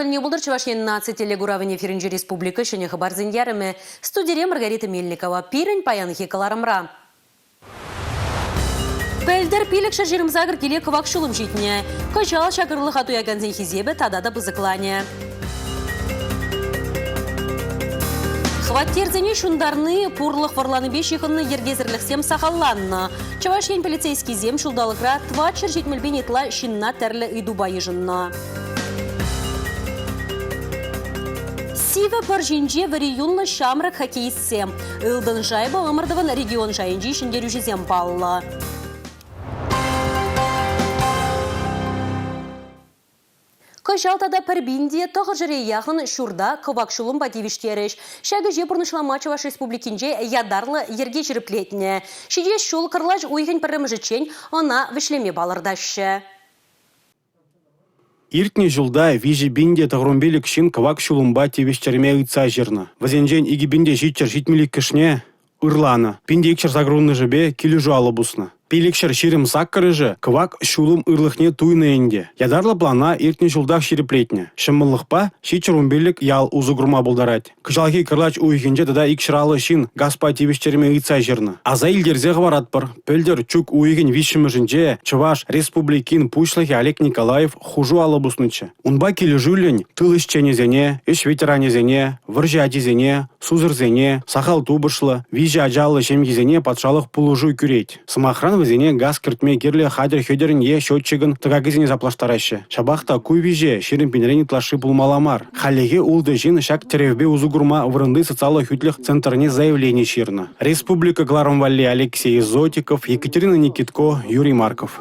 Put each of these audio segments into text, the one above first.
тӗлне пултӑр Чӑваш Ен наци телекуравӗн эфирӗнчи республика ҫӗнӗ хыпарсен ярӑмӗ. Студире Маргарита Мельникова. Пирӗн паянхи кӑларӑмра. Пӗлтӗр 528 киле кӑвак ҫулӑм ҫитнӗ. Кӑҫал ҫак ырлӑха туякансен хисепӗ тата та пысӑкланӗ. Хваттерсене ҫунтарни, пурлӑх вӑрланипе ҫыхӑннӑ йӗркесӗрлӗхсем сахалланнӑ. Чӑваш Ен полицейскисем ҫулталӑкра 470 пин ытла ҫынна тӗрлӗ ыйтупа йышӑннӑ. Сивӗ пӑр ҫинче вӗри юнлӑ ҫамрӑк хоккеистсем. Ылтӑн шайба ӑмӑртӑвӑн регион шайӗнчи ҫӗнтерӳҫӗсем паллӑ. Кӑҫал тата пӗр пин те тӑхӑр ҫӗре яхӑн ҫурта кӑвак ҫулӑмпа тивӗҫтерӗҫ. Ҫак ӗҫе пурнӑҫлама Чӑваш Республикинче ятарлӑ йӗрке ҫирӗплетнӗ. Ҫитес ҫул кӑрлач уйӑхӗн пӗрремӗшӗччен ӑна вӗҫлеме палӑртаҫҫӗ. Иртнӗ ҫулта 3 пин те 95 ҫын кӑвак ҫулӑмпа тивӗҫтерме ыйтса ҫырнӑ. Вӗсенчен 2 пин те 772-шне ырланӑ. 1280-шӗпе килӗшӳ алӑ пуснӑ. 528-шӗ кӑвак ҫулӑм ырлӑхне туйнӑ ӗнтӗ. Ятарлӑ плана иртнӗ ҫултах ҫирӗплетнӗ. Ҫӑмӑллӑхпа 715 ял усӑ курма пултарать. Кӑҫалхи кӑрлач уйӑхӗнче тата 250 ҫын газпа тивӗҫтерме ыйтса ҫырнӑ. Аса илтерсе хӑваратпӑр, пӗлтӗр чӳк уйӑхӗн виҫҫӗмӗшӗнче Чӑваш Республикин Пуҫлӑхӗ Олег Николаев хушу алӑ пуснӑччӗ. Унпа килӗшӳллӗн тыл ӗҫченӗсене, ӗҫ ветеранӗсене, вӑрҫӑ ачисене, сусӑрсене, сахал тупӑшлӑ, виҫӗ ачаллӑ ҫемьесене патшалӑх пулӑшу кӳрет. Сӑмахран, вӗсене газ кӗртме кирлӗ хатӗр-хӗтӗрӗн е счетчикӑн тӑкакӗсене саплаштараҫҫӗ. Ҫапах та ку виҫе 20 пинрен ытлашши пулмалла мар. Хальлӗхе ултӑ ҫын ҫак тӗревпе усӑ курма вырӑнти социаллӑ хӳтлӗх центрне заявлени ҫырнӑ. Республика кӑларӑм валли Алексей Зотиков, Екатерина Никитко, Юрий Марков.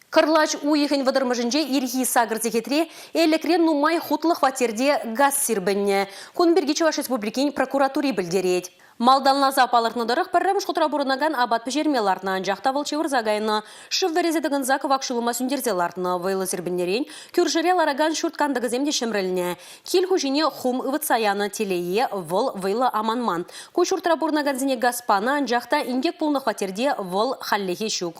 Кӑрлач уйӑхӗн вӑтӑрмӗшӗнче ирхи сакӑр сехетре Элӗкре нумай хутлӑ хваттерте газ сирпӗннӗ. Кун пирки Чӑваш Республикин прокуратури пӗлтерет. Малтанласа палӑртнӑ тӑрӑх, пӗрремӗш хутра пурӑнакан апат пӗҫерме лартнӑ, анчах та вӑл ҫывӑрса кайнӑ. Шыв вӗресе тӑкӑнса кӑвак ҫулӑма сӳнтерсе лартнӑ. Вӑйлӑ сирпӗннӗрен кӳршӗре ларакан ҫурт кантӑкӗсем те ҫӗмрӗлнӗ. Кил хуҫине хум ывӑтса янӑ. Телее, вӑл вӑйлӑ аманман. Ку ҫуртра пурӑнакансене газ панӑ, анчах та инкек пулнӑ хваттерте вӑл хальлӗхе ҫук.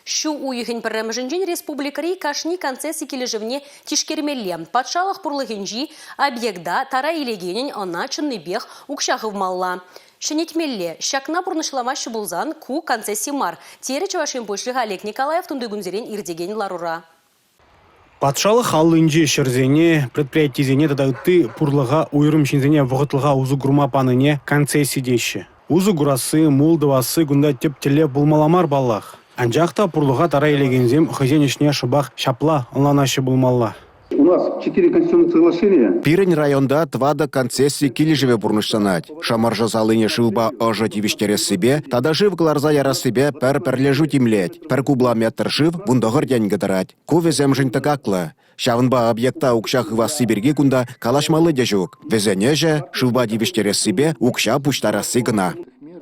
Ҫу уйӑхӗн пӗрремӗшӗнчен республикӑри кашни концесси килӗшӗвне тишкермелле. Патшалӑх пурлӑхӗнчи объекта тара илекенӗн ӑна чӑннипех укҫа хывмалла. Ҫӗнетмелле. Ҫакна пурнӑҫламаҫҫӗ пулсан ку концесси мар, терӗ Чӑваш Ен Пуҫлӑхӗ Олег Николаев тунтикунсерен иртекен ларура. Патшалӑх аллинчи ҫӗрсене, предприятисене тата ытти пурлӑха уйрӑм ҫынсене вӑхӑтлӑха усӑ курма панине концесси теҫҫӗ. Усӑ курасси, мул тӑвасси кунта тӗп тӗллев пулмалла мар паллах. Анчах та пурлӑха тара илекенсем хӑйсен ӗҫне шӑпах ҫапла ӑнланаҫҫӗ пулмалла. У нас четыре концессионных соглашения. Пирӗн районта тӑватӑ концесси килӗшӗвӗ пурнӑҫланать. Шӑмӑршӑ салине шывпа ӑшӑ тивӗҫтерессипе тата шыв кӑларса ярассипе пӗр пӗрлешӳ тимлет. Пӗр кубла метр шыв 19 тенкӗ тӑрать. Ку вӗсемшӗн тӑкаклӑ. Ҫавӑнпа объекта укҫа хывасси пирки кунта калаҫмалли те ҫук. Вӗсен ӗҫӗ шывпа тивӗҫтерессипе укҫа пуҫтарасси кӑна.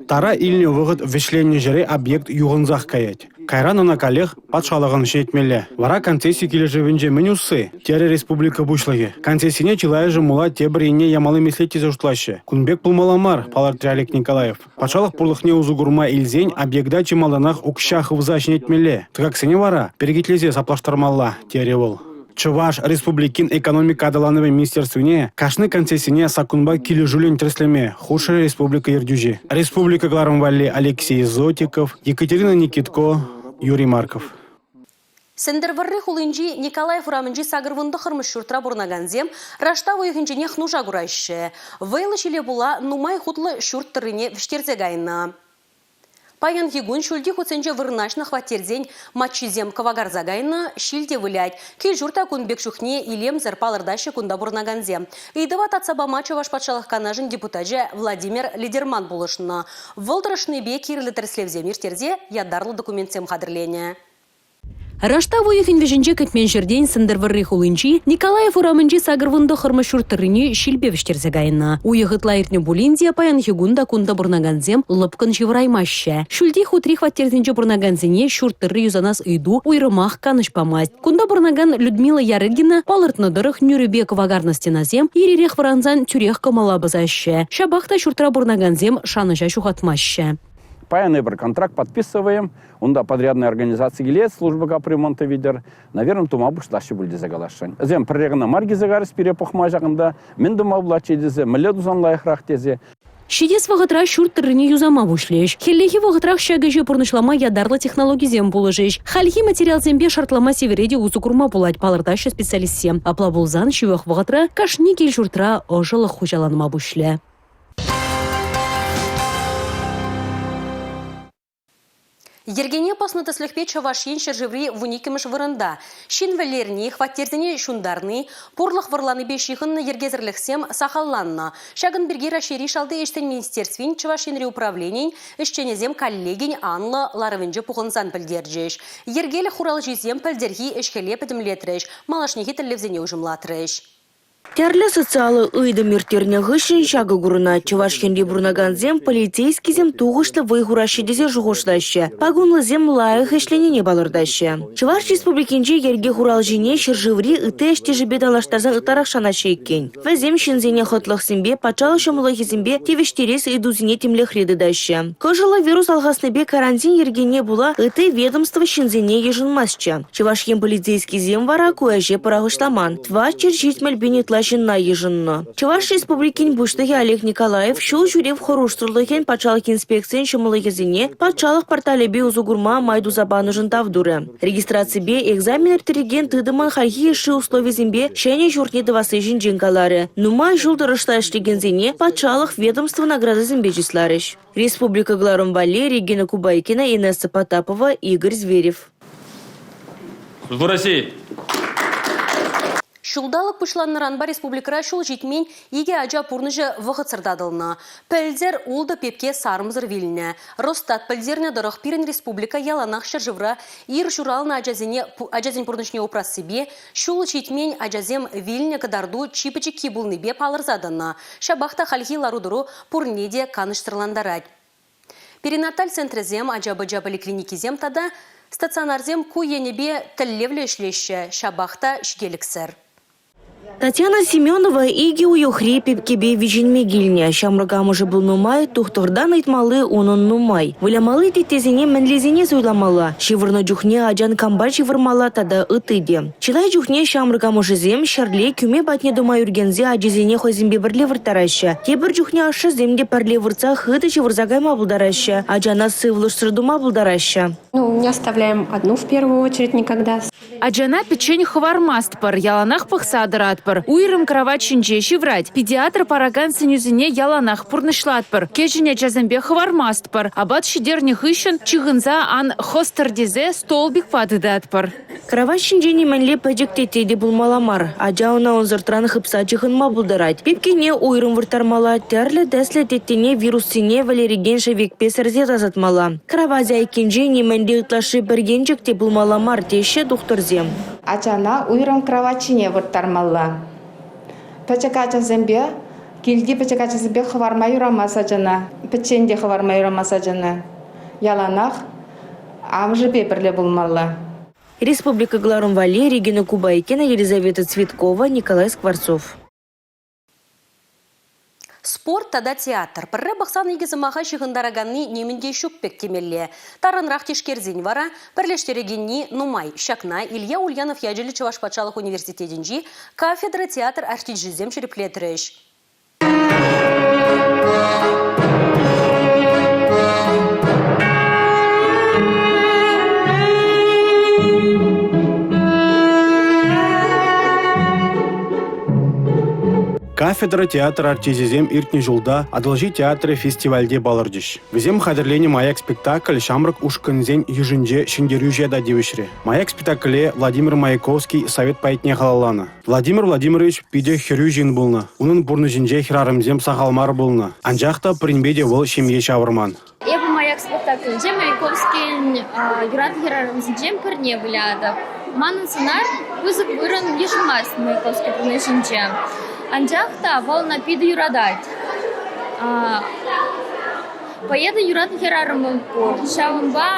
Тара илнӗ вӑхӑт вӗҫленнӗ ҫӗре объект юхӑнсах каять. Кайран ӑна каллех патшалӑхӑн ҫӗнетмелле. Вара концесси килӗшӗвӗнче мӗн усси? терӗ республика Пуҫлӑхӗ. Концессине чылайӑшӗ мула тепӗр енне ямалли меслет тесе шутлаҫҫӗ. Кун пек пулмалла мар, палӑртрӗ Олег Николаев. Патшалӑх пурлӑхне усӑ курма илсен объекта чи малтанах укҫа хывса ҫӗнетмелле, тӑкаксене вара перекетлесе саплаштармалла, терӗ вӑл. Чӑваш Республикин экономика аталанӑвӗн министерствине кашни концессине саккунпа килӗшӳллӗн тӗрӗслеме хушрӗ республика ертӳҫи. Республика кӑларӑм валли Алексей Зотиков, Екатерина Никитко, Юрий Марков. Сӗнтӗрвӑрри хулинчи Николаев урамӗнчи 89-мӗш ҫуртра пурӑнакансем раштав уйӑхӗнченех нуша кураҫҫӗ. Вӑйлӑ ҫиле пула нумай хутлӑ ҫурт тӑррине вӗҫтерсе кайнӑ. Паянхи кун ҫӳлти хутсенче вырнаҫнӑ хваттерсен маччисем кӑвакарса кайнӑ, ҫил те вылять. Кил-ҫурт та кун пек чухне илемсӗр, палӑртаҫҫӗ кунта пурӑнакансем. Ыйтӑва татса пама Чӑваш Патшалӑх Канашӗн депутачӗ Владимир Лидерман пулӑшнӑ. Вӑл тӑрӑшнипе кирлӗ тӗрӗслевсем ирттерсе ятарлӑ документсем хатӗрленӗ. Раштав уйӑхӗн вӗҫӗнче кӗтмен ҫӗртен Сӗнтӗрвӑрри хулинчи Николаев урамӗнчи 89-мӗш ҫурт тӑррине ҫилпе вӗҫтерсе кайнӑ. Уйӑх ытла иртнӗ пулин те паянхи кун та кунта пурӑнакансем лӑпкӑн ҫывӑраймаҫҫӗ. Ҫӳлти хутри хваттерсенче пурӑнакансене ҫурт тӑрри юсанас ыйту уйрӑмах канӑҫ памасть. Кунта пурӑнакан Людмила Ярыгина палӑртнӑ тӑрӑх нӳрӗпе кӑвакарнӑ стенасем ир-ирех вӑрансан тӳрех кӑмӑла пӑсаҫҫӗ. Ҫапах та ҫуртра пурӑнакансем шанӑҫа ҫухатмаҫҫӗ. Паян эпир контракт подписываем, унта подрядная организаци килет, служба капремонта витӗр. Наверное, тума пуҫлаҫҫӗ пуль тесе каласшӑн. Вӗсем пӗрре кӑна мар килсе карӗҫ пире пӑхма ҫакӑнта, мӗн тума пулатчӗ тесе, мӗнле тусан лайӑхрах тесе. Ҫитес вӑхӑтра ҫурт тӑррине юсама пуҫлӗҫ. Хӗллехи вӑхӑтрах ҫак ӗҫе пурнӑҫлама ятарлӑ технологисем пулӑшӗҫ. Хальхи материалсемпе шартлама сивӗре те усӑ курма пулать, палӑртаҫҫӗ специалистсем. Апла пулсан ҫывӑх вӑхӑтра кашни кил-ҫуртра ӑшӑлӑх хуҫаланма пуҫлӗ. Йӗркене пӑснӑ тӗслӗхпе Чӑваш Ен ҫӗршыври 12-мӗш вырӑнта. Ҫын вӗлерни, хваттерсене ҫунтарни, пурлӑх вӑрланипе ҫыхӑннӑ йӗркесӗрлӗхсем сахалланнӑ. Ҫакӑн пирки Раҫҫейри шалти ӗҫсен министерствин Чӑваш Енри управленийӗн ӗҫченӗсем коллегин анлӑ ларӑвӗнче пухӑнсан пӗлтерчӗҫ. Йӗркелӗх хуралҫисем пӗлтӗрхи ӗҫ-хӗле пӗтӗмлетрӗҫ, малашнехи тӗллевсене уҫӑмлатрӗҫ. Тӗрлӗ социаллӑ ыйтӑм ирттернӗ хыҫҫӑн ҫакӑ курӑнать. Чӑваш Енре пурӑнакансем полицейскисем тухӑҫлӑ вӑй хураҫҫӗ тесе шухӑшлаҫҫӗ. Пакунлисем лайӑх ӗҫленине палӑртаҫҫӗ. Чӑваш Республикинче йӗрке хуралҫине ҫӗршыври ытти ӗҫтешӗпе танлаштарсан ытларах шанаҫҫӗ иккен. Вӗсем ҫынсене хӑтлӑхсемпе, патшалӑх ҫӑмӑллӑхӗсемпе тивӗҫтерес ыйтусене тимлӗхре тытаҫҫӗ. Кӑшӑллӑ вирус алхаснипе карантин йӗркине пула ытти ведомство ҫынсене йышӑнмастчӗ. Чӑваш Ен полицейскисем вара ку ӗҫе пӑрахӑҫламан. 470 пин ытла ҫынна йышӑннӑ. Чӑваш Республикин Пуҫлӑхӗ Олег Николаев ҫул ҫӳрев хӑрушсӑрлӑхӗн патшалӑх инспекцийӗн ҫӑмӑллӑхӗсене патшалӑх порталӗпе усӑ курма май туса панӑшӑн тав турӗ. Регистраципе экзамен ирттерекен тытӑмӑн хальхи йышши условисемпе ҫӗнӗ ҫуртне тӑвасси ҫинчен каларӗ. Нумай ҫул тӑрӑшса ӗҫлекенсене патшалӑх ведомство наградисемпе чысларӗҫ. Республика кӑларӑм валли Регина Кубайкина, Инесса Потапова, Игорь Зверев. В России! Ҫулталӑк пуҫланнӑранпа республикӑра ҫул ҫитмен икӗ ача пурнӑҫӗ вӑхӑтсӑр татӑлнӑ. Пӗлтӗр ултӑ пепке сарӑмсӑр вилнӗ. Росстат пӗлтернӗ тӑрӑх, пирӗн республика яланах ҫӗршывра ир ҫуралнӑ ачасене ачасен пурнӑҫне упрассипе ҫул ҫитмен ачасем вилнӗ кӑтарту чи пӗчӗкки пулнипе палӑрса тӑнӑ. Ҫапах та хальхи лару-тӑру пурне те канӑҫсӑрлантарать. Перинаталь центрӗсем, ача-пӑча поликлиникисем тата стационарсем ку енӗпе тӗллевлӗ ӗҫлеҫҫӗ, ҫапах та ҫителӗксӗр. Татьяна Семенова икӗ уйӑхри пепкепе виҫӗнме килнӗ. Ҫамрӑк амӑшӗ пулнӑ май тухтӑртан ыйтмалли унӑн нумай. Вылямалли теттесене мӗнлисене суйламалла, ҫывӑрнӑ чухне ачан кампа ҫывӑрмалла тата ытти те. Чылай чухне ҫамрӑк амӑшӗсем ҫӗрле кӳме патне тӑма ӳркенсе ачисене хӑйсемпе пӗрле вырттараҫҫӗ. Тепӗр чухне ашшӗсем те пӗрле выртса хытӑ ҫывӑрса кайма пултараҫҫӗ, ачана сывлӑшсӑр тума пултараҫҫӗ. Ну, не оставляем одну в первую очередь никогда. Ачана пӗччен хӑвармастпӑр, яланах пӑхса тӑратпӑр. Уйрӑм кравать ҫинче ҫыврать. Педиатр паракан сӗнӳсене яланах пурнӑҫлатпӑр. Кӗҫӗн ачасемпе хӑвармастпӑр. Апат ҫитернӗ хыҫҫӑн чыхӑнса ан хӑстӑр тесе столбикпа тытатпӑр. Кравать ҫинче нимӗнле пӗчӗк тетте те пулмалла мар. Ача ӑна ӑнсӑртран хыпса чыхӑнма пултарать. Пепкене уйрӑм вырттармалла, тӗрлӗ тӗслӗ теттене вируссене вӗлерекен шӗвекпе сӗрсе тасатмалла. Кравать айккинче нимӗнле ытлашши пӗркенчӗк те пулмалла мар теҫҫӗ тухтӑрсем. Ачана уйрӑм кравать ҫине вырттармалла. Пӗчӗк ачасемпе, килти пӗчӗк ачасемпе хӑварма юрамасть ачана, пӗччен те хӑварма юрамасть ачана. Яланах амӑшӗпе пӗрле пулмалла. Республика кӑларӑм валли Регина Кубайкина, Елизавета Цветкова, Николай Скворцов. Спорт тата театр. Пӗрре пӑхсан икӗ сӑмаха ҫыхӑнтараканни нимӗн те ҫук пек темелле. Тарӑнрах тишкерсен вара пӗрлештерекенни нумай. Ҫакна Илья Ульянов ячӗллӗ Чӑваш патшалӑх университетӗнчи кафедра театр артисчӗсем ҫирӗплетрӗҫ. Кафедра театр артисчӗсем иртнӗ ҫулта Атӑлҫи театрӗ фестивальте палӑрчӗҫ. Вӗсем хатӗрленӗ «Маяк» спектакль ҫамрӑк ушкӑнсен йышӗнче ҫӗнтерӳҫӗ ята тивӗҫрӗ. «Маяк» спектакле Владимир Маяковский совет поэтне халалланӑ. Владимир Владимирович питӗ хӗрӳ ҫын пулнӑ. Унӑн пурнӑҫӗнче хӗрарӑмсем сахал мар пулнӑ. Анчах та пӗринпе те вӑл ҫемье ҫавӑрман. Эпӗ «Маяк» спектаклӗнче Маяковскийӗн юратнӑ хӗрарӑмсенчен пӗрне вылятӑп. Манӑн сӑнар пысӑк вырӑн йышӑнмасть Маяковский пурнӑҫӗнче. Анчах та вӑл ӑна питӗ юратать. Поэтӑн юратнӑ хӗрарӑмӗ пур. Ҫавӑнпа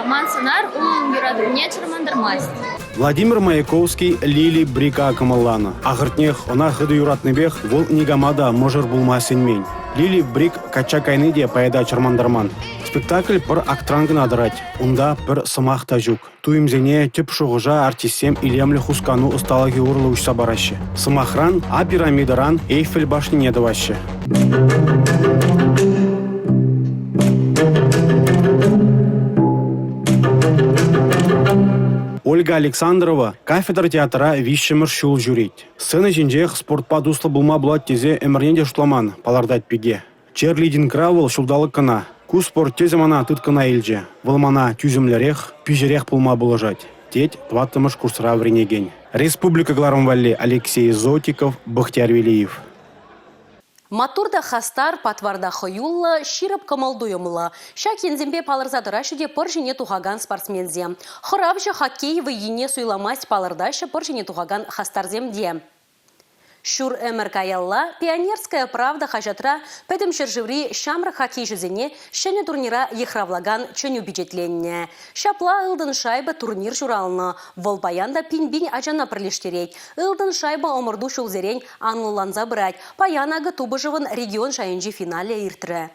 ман сӑнар унӑн юратӑвне чӑрмантармасть. Владимир Маяковский Лили Брика кӑмӑлланӑ. Ахӑртнех, ӑна хытӑ юратнипех вӑл никама та мӑшӑр пулма сӗнмен. Лили Брик качча кайни те поэта чӑрмантарман. Спектакль пӗр актран кӑна тӑрать. Унта пӗр сӑмах та ҫук. Туйӑмсене, тӗп шухӑша артистсем илемлӗ хускану ӑсталӑхӗ урлӑ уҫса параҫҫӗ. Сӑмахран, А пирамидӑран Эйфель башнине тӑваҫҫӗ. Ольга Александрова кафедра театра виҫҫӗмӗш ҫул ҫӳрет. Сцена ҫинчех спортпа туслӑ пулма пулать тесе ӗмӗрне те шутламан, палӑртать пике. Черлидингра вӑл ҫулталӑк кӑна. Ку спорт тӗсӗ мана тыткӑна илчӗ. Вӑл мана тӳсӗмлӗрех, пиҫӗрех пулма пулӑшать, тет тӑваттӑмӗш курсра вӗренекен. Республика кӑларӑм валли Алексей Зотиков, Бахтияр Велиев. Маттур та хастар, патвар та хӑюллӑ, ҫирӗп кӑмӑл-туйӑмлӑ. Ҫак енсемпе палӑрса тӑраҫҫӗ те пӑр ҫине тухакан спортсменсем. Хӑравҫӑ хоккей вӑййине суйламасть палӑртаҫҫӗ пӑр ҫине тухакан хастарсем те. Ҫур ӗмӗр каялла «Пионерская правда» хаҫатра пӗтӗм ҫӗршыври ҫамрӑк хоккейҫӑсене ҫӗнӗ турнира йыхравлакан чӗнӳ пичетленнӗ. Ҫапла «Ылтӑн шайба» турнир ҫуралнӑ. Вӑл паян та пин-пин ачана пӗрлештерет. «Ылтӑн шайба» ӑмӑрту ҫулсерен анлӑланса пырать. Паян акӑ тупӑшӑвӑн регион шайӗнчи финалӗ иртрӗ.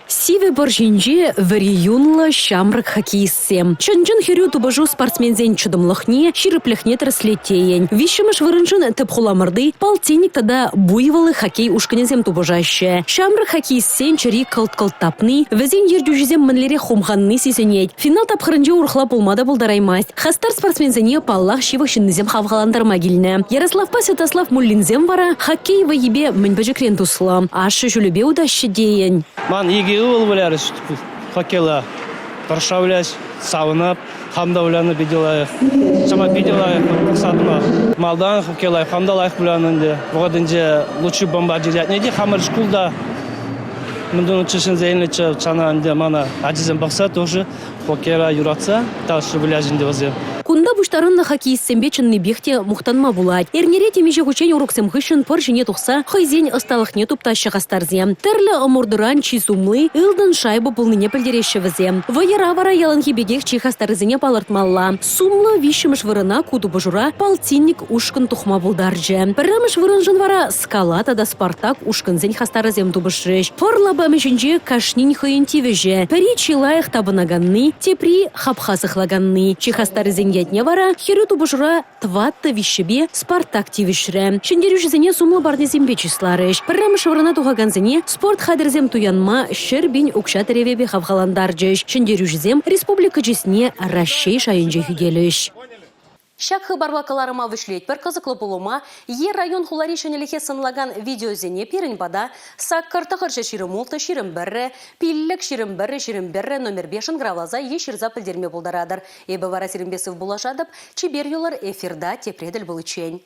Сивӗ пӑр ҫинче вӗри юнлӑ ҫамрӑк хоккеистсем. Чӑн-чӑн хӗрӳ тупӑшу спортсменсен чӑтӑмлӑхне, ҫирӗплӗхне тӗрӗслет тейӗн. Виҫҫӗмӗш вырӑншӑн тӗп хуламӑрти Полтинник тата Буйволы хоккей ушкӑнӗсем тупӑшаҫҫӗ. Ҫамрӑк хоккеистсен чӗри кӑлт-кӑлт тапни, вӗсен ертӳҫисем мӗнлерех хумханни сисӗнет. Финал тапхӑрӗнче урӑхла пулма та пултараймасть. Хастар спортсменсене, паллах, ҫывӑх ҫыннисем хавхалантарма килнӗ. Ярославпа Святослав Муллинсем вара хоккей вӑййипе мӗн пӗчӗкрен туслӑ. Ашшӗ ҫулӗпе утаҫҫӗ тейӗн. Ман икӗ ывӑл вылярӗҫ хоккейла. Тӑрӑшса выляҫ, савӑнап. Хам та вылянӑ питӗ лайӑх. Сама питӗ лайӑх пӑхса тӑма. Малтан хоккей лайӑх, хам та лайӑх вылянӑ ӗнтӗ. Вӑхӑтӗнче лучший бомбардир ятне те хамӑр шкулта мӗн тунӑччӗ ҫӗнсе илнӗччӗ. Сана ӗнтӗ мана ачасем пӑхса тоже Хоккейра юратса ташӑ выляҫ ӗнтӗ вӗсем. Кунта пуҫтарӑннӑ хоккеистсемпе чӑннипех те мухтанма пулать. Эрнере темиҫе хутчен уроксем хыҫҫӑн пӑр ҫине тухса хӑйсен ӑсталӑхне туптаҫҫӗ хастарсем. Тӗрлӗ ӑмӑртуран чи сумли ылтӑн шайба пулнине пӗлтереҫҫӗ вӗсем. Вӑйӑра вара яланхи пекех чи хастаррисене палӑртмалла. Сумлӑ виҫҫӗмӗш вырӑна ку тупӑшура Полтинник ушкӑн тухма пултарчӗ. Пӗрремӗш вырӑншӑн вара Скала тата Спартак ушкӑнсен хастарӗсем тупӑшрӗҫ. Пӑр лапамӗ ҫинче кашнин хӑйӗн тивӗҫӗ. Пӗри чи лайӑх тапӑнаканни, тепри хапха сыхлаканни. Чи хастаррисен ятне вара хӗрӳ тупӑшура тӑваттӑ виҫҫӗпе Спартак тивӗҫрӗ. Ҫӗнтерӳҫӗсене сумлӑ парнесемпе чысларӗҫ. Пӗрремӗш вырӑна тухакансене спорт хатӗрӗсем туянма 100 000 укҫа тӗревӗпе хавхалантарчӗҫ. Ҫӗнтерӳҫӗсем республика чысне Раҫҫей шайӗнче хӳтӗлӗҫ. Ҫак хыпарпа кӑларӑма вӗҫлетпӗр. Кӑсӑклӑ пулӑма е район-хулари ҫӗнӗлӗхе сӑнлакан видеосене пирӗн пата саккӑр тӑхӑрҫӑ 26 21 пиллӗк 21 21 номерпе шӑнкӑравласа е ҫырса пӗлтерме пултаратӑр. Эпӗ вара сирӗнпе сывпуллашатӑп. Чипер юлӑр, эфирта тепре тӗл пуличчен.